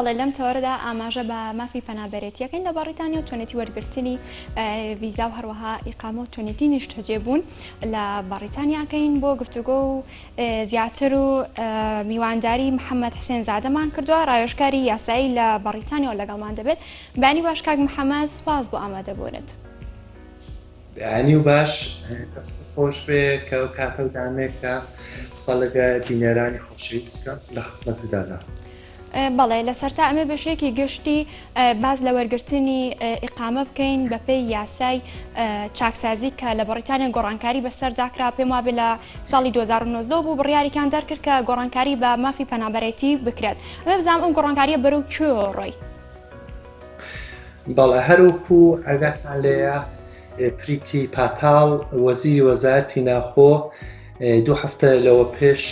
بەڵێ لەم تەوەرەدا ئاماژە بە مافی پەنابەرێتیەکەین لە بەڕیتانیا و چۆنێتی وەرگرتنی ڤیزا و هەروەها ئیقامە و چۆنێتی نیشتەجێبوون لە بەڕیتانیاکەین بۆ گفتوگۆ و زیاتر و میوانداری محەممەد حسێن زادەمان کردووە ڕاوێژکاری یاسایی لە بەڕیتانیا لەگەڵمان دەبێت بانی باش کاک محەممەد سپاس بۆ ئامادەبوونت. بەیانی و باش دەست خۆش بێ کە ئەو کاتە و دامێ کە قسە لەگە بینەرانی خۆشەویست کەم لە خزمەتتدانا. بەڵێ لە سەرتا ئەمێ بە شێکی گشتی باس لە وەرگرتنی ئیقامە بکەین بەپێی یاسای چاکسازی کە لە بەڕیتانیا گۆڕانکاری بەسەردا کرا پێم وابێ لە ساڵی 2019 بوو بڕیارێکیان دەرکرد کە گۆڕانکاری بە مافی پەنابەرێتی بکرێت ئەمێ بزانم ئەم گۆڕانکاریە بەرەو کوێوە ڕۆی؟ بەڵێ هەروەکو ئاگاتان لێیە پریتی پاتاڵ وەزیری وەزارەتی ناخۆ دوو هەفتە لەوە پێش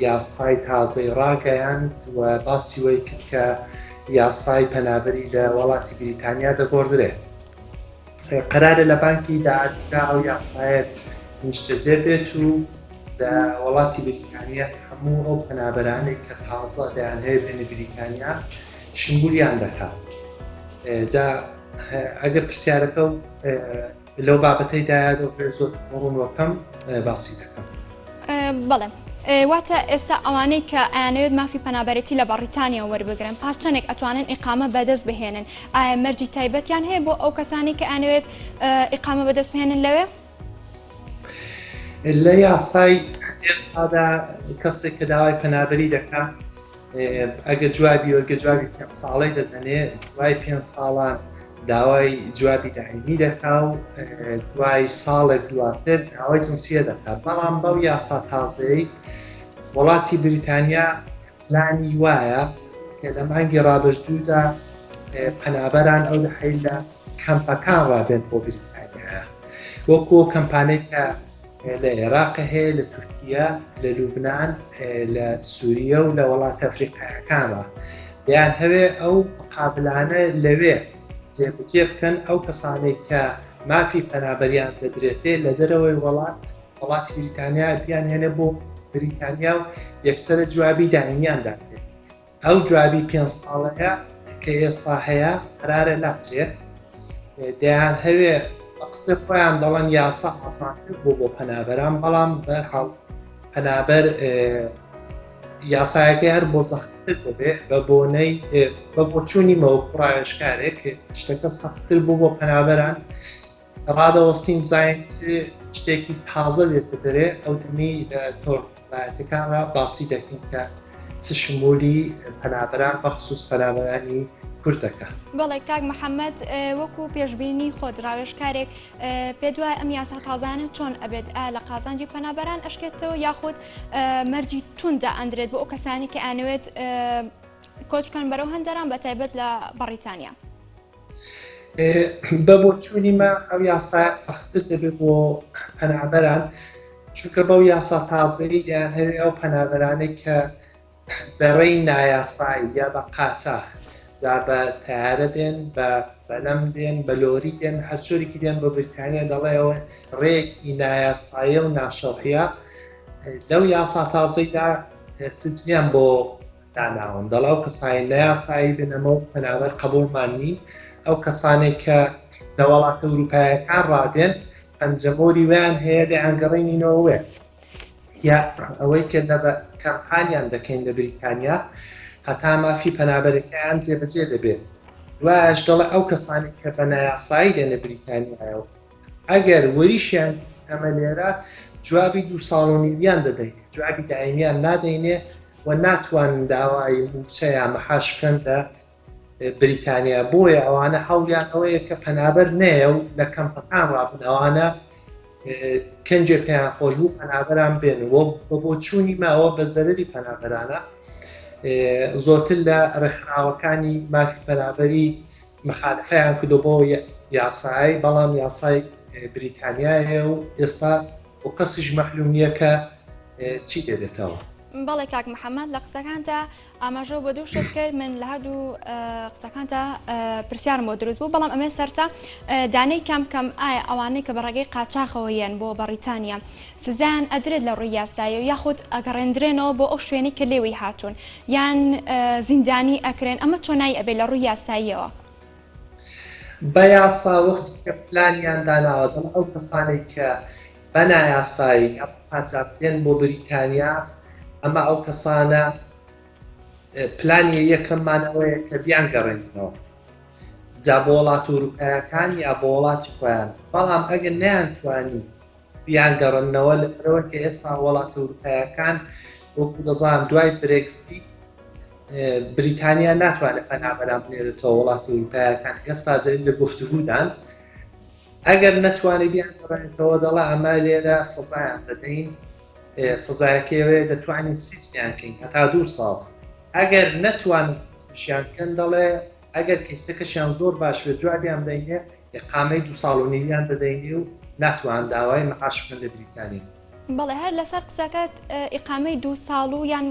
یاسای تازەی ڕاگەیاند و باسی وەی کرد کە یاسای پەنابەری لە وڵاتی بریتانیا دەگۆڕدرێ. قەرارە لە بانکی داهاتدا ئەو یاسایە نیشتەجێ بێت و لە وڵاتی بریتانیا هەموو ئەو پەنابەرانەی کە تازە دەیانهەوێ بێنە بریتانیا شمولیان دەکات. جا ئەگەر پرسیارەکە و لەو بابەتەی دایە دەوێ زۆر ڕوون وەکەم باسی دەکەم. بەڵێ واتە ئێستا ئەوانەی کە ئەیانەوێت مافی پەنابەرێتی لە بەڕیتانیا وەربگرن پاش چەندێک ئەتوانن ئیقامە بەدەست بهێنن ئایا مەرجی تایبەتیان هەیە بۆ ئەو کەسانی کە ئەیانەوێت ئیقامە بەدەست بهێنن لەوێ؟ لە یاسای ئێستادا کەسێک کە داوای پەنابەری دەکات ئەگە جوابی وەرگە جوابی پێ ساڵی دەدەنێ دوای پێ ساڵان داوای جوابی دائیمی دەکا و دوای ساڵێک دواتر داوای جنسیە دەکات بەڵام بەو یاسا تازەی وڵاتی بریتانیا پلانی وایە کە لە مانگی ڕابردوودا پەنابەران ئەو دەحەی لە کەمپەکان ڕابێن بۆ بریتانیا وەکو کەمپانەی کە لە عێراق هەیە لە تورکیا لە لوبناان لە سووریە و لە وڵاتە ئەفریقایەکانەوە دەیان هەوێ ئەو قابلانە لەوێ جێبەجێ بکەن ئەو کەسانەی کە مافی پەنابەریان دەدرێتێ لە دەرەوەی وڵات وڵاتی بریتانیا بیانهێنێ بۆ بریتانیا و یەکسرە جوابی دایمیان داێت ئەو جوابی پێ ساڵەیە کە ئێستا هەیە قرارە لاچێت دەیان هەوێ بە قسە خۆیان دەڵێن یاسا ئاسانتر بۆ بۆ پەنابەران بەڵام بەرحاڵ پەنابەر یاسایەکەی هەر بۆ سەختتر دەبێ بە بۆنەی بە بۆچوونی مەوە ڕاوێژکارێک شتەکە سەختتر بوو بۆ پەنابەران ڕادەوەستین بزانین چ شتێکی تازە دێتە دەرێ ئەو دەمی لە تۆڕایەتەکانرا باسی دەکەین کە چ شمولی پەنابەران بەخصوص پەنابەرانی کورد دەکا. بەڵێ کاک محەمەد وەکو پێشبینی خۆت ڕاوێژکارێک پێت وایە ئەم یاسا تازانە چۆن ئەبێت ئایا لە قازانجی پەنابەران ئەشکێتەوە یاخود مەرجی توند دائەندرێت بۆ ئەو کەسانی کە ئەیانەوێت کۆچ بکەن بەرەو هەندەران بە تایبەت لە بەڕیتانیا؟ بە بۆچوونی مە ئەو یاسایە سەختتر دەبێت بۆ پەنابەران چونکە بەو یاسا تازەی دەیانهەوێ ئەو پەنابەرانەی کە بە ڕێی نایاسایی یا بە قاچاخ جا بە تەیارە دێن بە بەلەم دێن بە لۆری دێن هەر جۆرێکی دێن بۆ بریتانیا دەڵێ ئەوە ڕێیەکی نایاساییە و ناشەرعیە لەو یاسا تازەیدا سجنیان بۆ داناون دەڵێ ئەو کەسانی نایاسایی بنەمە و پەنابەر قبوڵمان نین ئەو کەسانێک کە لە وڵاتە ئەوروپایەکان ڕادێن پەنجەمۆری ویان هەیە دەیانگەڕێنینەوە وێ یا ئەوەی کە لە کەمپانیان دەکەین لە بریتانیا هەتا مافی پەنابەرەکەیان جێبەجێ دەبێت دوایش دەڵێ ئەو کەسانی کە بە نایاسایی دێنە بریتانیایەوە ئەگەر وەریشیان ئەمە لێرە جوابی دو ساڵ و نیویان دەدەین جوابی دایمیان نادەینێ و ناتوانن داوای موچە یا مەحاش بکەن لە بریتانیا بۆیە ئەوانە هەوڵیان ئەوەیە کە پەنابەر نەیە و لە کەمپەکان ڕابن ئەوانە کەنجێ پێیان خۆش بوو پەنابەران بێن و بە بۆچوونی ماوە بە زەرری پەنابەرانە زۆرتر لە ڕێکخراوەکانی مافی پەنابەری مخالفەیان کردو بۆ یاسایی بەڵام یاسای بریتانیایە و ئێستا بۆ کەسیش مەعلوم نییە کە چی دەبێتەوە. بەڵێ کاک محەممەد لە قسەکانتا ئاماژەو بە دوو شت کرد من لە هەردوو قسەکانتا پرسیارم بۆ دروست بوو بەڵام ئەمێ سەرتا دانەی کەم کەم ئایا ئەوانەی کە بە ڕێگەی قاچاخەوە یەن بۆ بەڕیتانیا سزایان ئەدرێت لە ڕووی یاسایی و یاخود ئەگەڕێندرێنەوە بۆ ئەو شوێنەی کە لێوەی هاتوون یان زیندانی ئەکرێن ئەمە چۆنایی ئەبێ لە ڕووی یاساییەوە؟ بە یاسا وەختی کە پلانیان داناوە دەڵێ ئەو کەسانەی کە بە نایاسایی یا بە قاچاخ دێن بۆ بریتانیا ئەمە ئەو کەسانە پلانی یەکەممان ئەوەیە کە بیانگەڕێنینەوە جا بۆ وڵاتە ئوروپایەکان یا بۆ وڵاتی خۆیان بەڵام ئەگەر نەیانتوانی بیانگەڕننەوە لەبەرئەوەی کە ئێستا وڵاتە ئوروپایەکان وەکو دەزان دوای برێکزیت بریتانیا ناتوانێت پەنابەران بنێرێتەوە وڵاتە ئوروپایەکان ئێستا زەوی لە گفتوگودان ئەگەر نەتوانێت بیانگەڕێنێتەوە دەڵێ ئەمە لێرە سەزایان دەدەین سزایەکەی ئەوەیە دەتوانین سیسیان کەین هەتا دوو ساڵ ئەگەر نەتوانن سیسیشیان کەن دەڵێ ئەگەر کەیسەکەشیان زۆر باش بێت جوابیان بدەینێ ئیقامەی دوو ساڵ و نیویان دەدەینێ و ناتوان داوای معاش بکەن لە بریتانیا. بەڵێ هەر لەسەر قسەکەت ئیقامەی دوو ساڵ و یان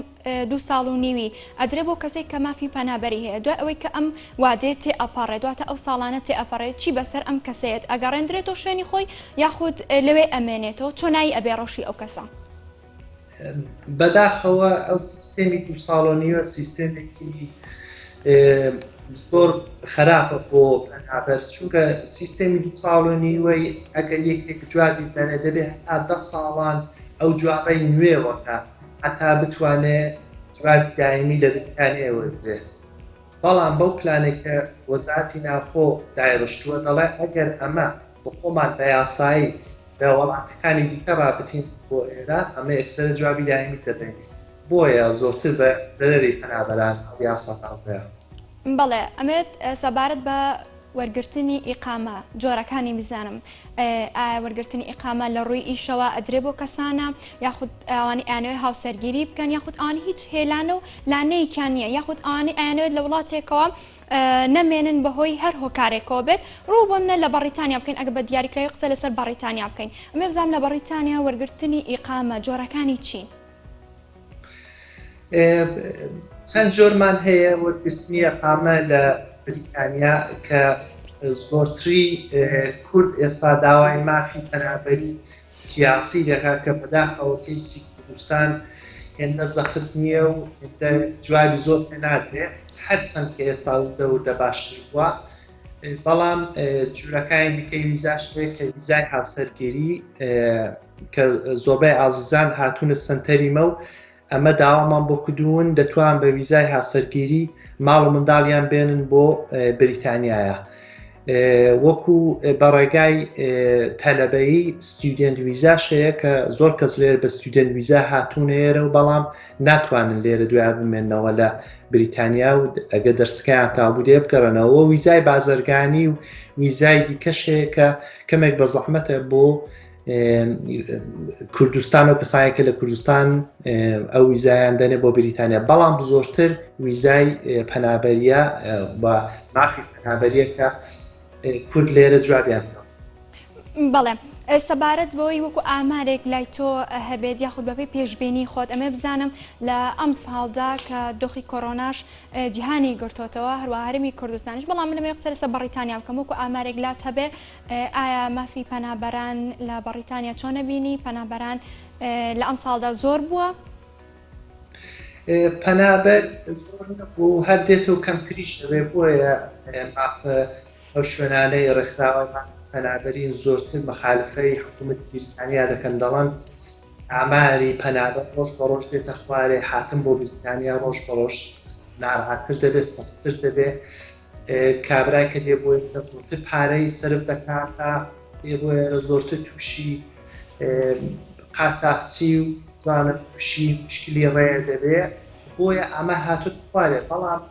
دوو ساڵ و نیوی ئەدرێ بۆ کەسێک کە مافی پەنابەری هەیە دوای ئەوەی کە ئەم وادەیە تێ ئەپەڕێت واتە ئەو ساڵانە تێ ئەپەڕێت چی بەسەر ئەم کەسەیەت ئەگەڕێندرێتەوە شوێنی خۆی یاخود لەوێ ئەمێنێتەوە چۆنایی ئەبێ ڕەوشی ئەو کەسە؟ بەداخەوە ئەو سیستێمی دوو ساڵ و نیوە سیستێمێکی زۆر خراپە بۆ پەنابەر چونکە سیستێمی دوو ساڵ و نیوەی ئەگەر یەکێک جوابی بدەنێ دەبێ هەتا دە ساڵان ئەو جوابەی نوێوەکە هەتا بتوانێ جوابی دایمی لە بریتانیای وەرگرێ بەڵام بەو پلانەی کە وەزارەتی ناوخۆ دایڕشتووە دەڵێ ئەگەر ئەمە بۆ خۆمان بە یاسایی لە وەڵاتەکانی دیکە ڕابتین بۆ ئێرە ئەمە یەکسەرە جوابی دایمی دەدەین بۆیە زۆرتر بە زەرەری پەنابەران ئەو یاسا تازەیە. بەڵێ ئەمەوێت سەبارەت بە وەرگرتنی ئیقامە جۆرەکانی بزانم ئایا وەرگرتنی ئیقامە لە ڕووی ئیشەوە ئەدرێ بۆ کەسانە یاخود ئەوانی ئەیانەوێت هاوسەرگیری بکەن یاخود ئەوانی هیچ هێلانە و لانەیەکیان نییە یاخود ئەوانی ئەیانەوێت لە وڵاتێکەوە نەمێنن بەهۆی هەر هۆکارێکەوە بێت ڕوو بۆ نە لە بەڕیتانیا بکەین ئەگە بە دیاریکراوی قسە لەسەر بەڕیتانیا بکەین ئەمێ بزانم لە بەڕیتانیا وەرگرتنی ئیقامە جۆرەکانی چین؟ چەند جۆرمان هەیە وەرگرتنی ئیقامە لە بریتانیا کە زۆرتری کورد ئێستا داوای مافی پەنابەری سیاسی دەکات کە بەداخەوە کەیسی کوردستان هێندە زەخت نییە و هێندە جوابی زۆر پێ نادرێ هەرچەند کە ئێستا وردە وردە باشتر بووە بەڵام جورەکانی دیکەی ویزاش هەیە کە ویزای هاوسەرگیری کە زۆربەی ئازیزان هاتوونە سنتەری مە و ئەمە داوامان بۆ کردوون دەتوان بە ویزای هاوسەرگیری ماڵ و منداڵیان بێنن بۆ بریتانیایە وەکو بە ڕێگای تەلەبەیی student ویزاش هەیە کە زۆر کەس لێر بە student ویزا هاتوونە ئێرە و بەڵام ناتوانن لێرە دوای بمێنەوە لە بریتانیا و ئەگە دەرسکەیان تابوو دێ بگەڕێنەوە ویزای بازرگانی و ویزای دیکەش هەیە کە کەمێک بە زەحمەتە بۆ کوردستان و کەسایەکە لە کوردستان ئەو ویزایان دەنێ بۆ بریتانیا بەڵام زۆرتر ویزای پەنابەریە بە مافی پەنابەریەکە کورد لێرە جوابیان بەڵێ سەبارەت بەوەی وەکو ئامارێک لای تۆ هەبێت یاخود بەپێی پێشبینی خۆت ئەمێ بزانم لە ئەم ساڵدا کە دۆخی کۆرۆناش جیهانی گرتۆتەوە هەروە هەرمی کوردستانیش بەڵام من لەمەوێ قسە لەسەر بەڕیتانیا بکەم وەکو ئامارێک لات هەبێ ئایا مافی پەنابەران لە بەڕیتانیا چۆنە بینی پەنابەران لە ئەم ساڵدا زۆر بووە؟ پەنابەر زۆر نەبوو هەر دێت و کەمتریش دەبێ بۆیە مافە ئەو شوێنانەی ڕێکخراوە پەنابەرین زۆرتر مەخالفەی حکوومەتی بریتانیا دەکەن دەڵێن ئاماری پەنابەر ڕۆژ بە ڕۆژ دێتە خوارێ هاتن بۆ بریتانیا ڕۆژ بە ڕۆژ ناڕەحەتتر دەبێت سەختتر دەبێت کابرای کە دێ بۆ زۆرتر پارەی سەرف دەکاتە دێ بۆ زۆرتر تووشی قاچاقچی و زانم تووشی مشکلی ڕێ دەبێ بۆیە ئەمە هاتوت خوارێ بەڵام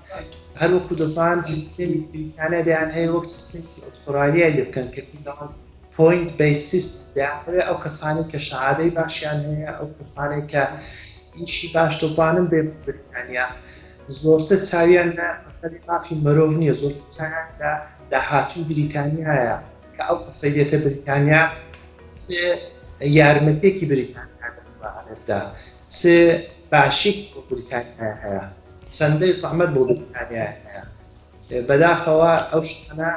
هەروەکو دەزان سیستمی بریتانیا دەیان هەیە وەک سیستمی ئوسترالیای لێ بکەن کە پێی دەڵێن point based system دەیانەوێت ئەو کەسانەی کە شەهادەی باشیان هەیە ئەو کەسانەی کە ئیشی باش دەزانن بێ بریتانیا زۆرتر چاویان لە مەسەلەی مافی مرۆڤ نییە زۆرتر چاویان لە داهاتووی بریتانیایە کە ئەو کەسەی دێتە بریتانیا چ یارمەتیەکی بریتانیا دەتوانێت بدا چ. باشی بۆ بریتانیا هەیە چەندەی زەحمەت بۆ بریتانیا هەیە بەداخەوە ئەو شتانە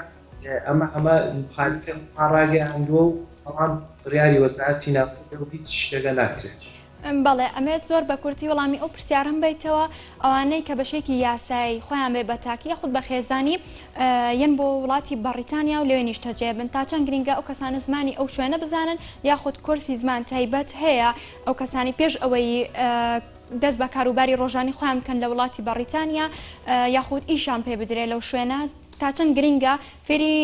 ئەمە ئەمە مخالفی ڕاگەیاندووە و بەڵام بڕیاری وەزارەتی ناوخۆ و هیچ شتێکە ناکرێت. بەڵێ ئەمەوێت زۆر بە کورتی وەڵامی ئەو پرسیارەم بەیتەوە ئەوانەی کە بەشێکی یاسایی خۆیان بێ بە تاکی یاخود بە خێزانی یەن بۆ وڵاتی بەڕیتانیا و لەوێ نیشتەجێ بن تا چەند گرنگە ئەو کەسانە زمانی ئەو شوێنە بزانن یاخود کۆرسی زمان تایبەت هەیە ئەو کەسانی پێش ئەوەی دەست بە کاروباری ڕۆژانی خۆیان بکەن لە وڵاتی بەڕیتانیا یاخود ئیشان پێ بدرێ لەو شوێنە تا چەند گرنگە فێری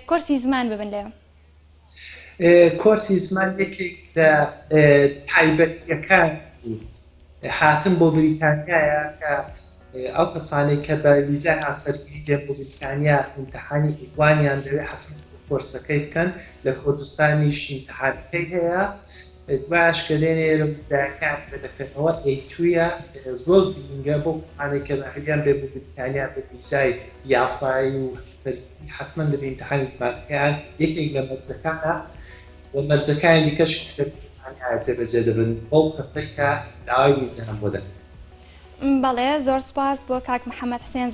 کۆرسی زمان ببن لێ؟ کۆرسی زمان یەکێک لە تایبەتییەکانی هاتن بۆ بریتانیایە کە ئەو کەسانەی کە بە ویزای هاوسەرگیری دێن بۆ بریتانیا ئیمتحانی ئیوانیان دەوێت حەتمەن کۆرسەکەی بکەن لە کوردستانیش ئیمتحانەکەی هەیە دوایش کە دێنێ لە ویزایەکان پێ دەکەنەوە ئەیتویە زۆر گرینگە بۆ کەسانێک کە بەهریان بێ بۆ بریتانیا بە ویزای یاسایی و هاوسەرگیری حەتمەن دەبێ ئیمتحانی زمانەکەیان یەکێک لە مەرجەکانە و مەرجەکانی دیکەش کە لە بریتانیا جێبەجێ دەبن بەو کەسەی کە داوای ویزایان بۆ دەکەن. بەڵێ زۆر سوپاس بۆ کاک محمد حسێن.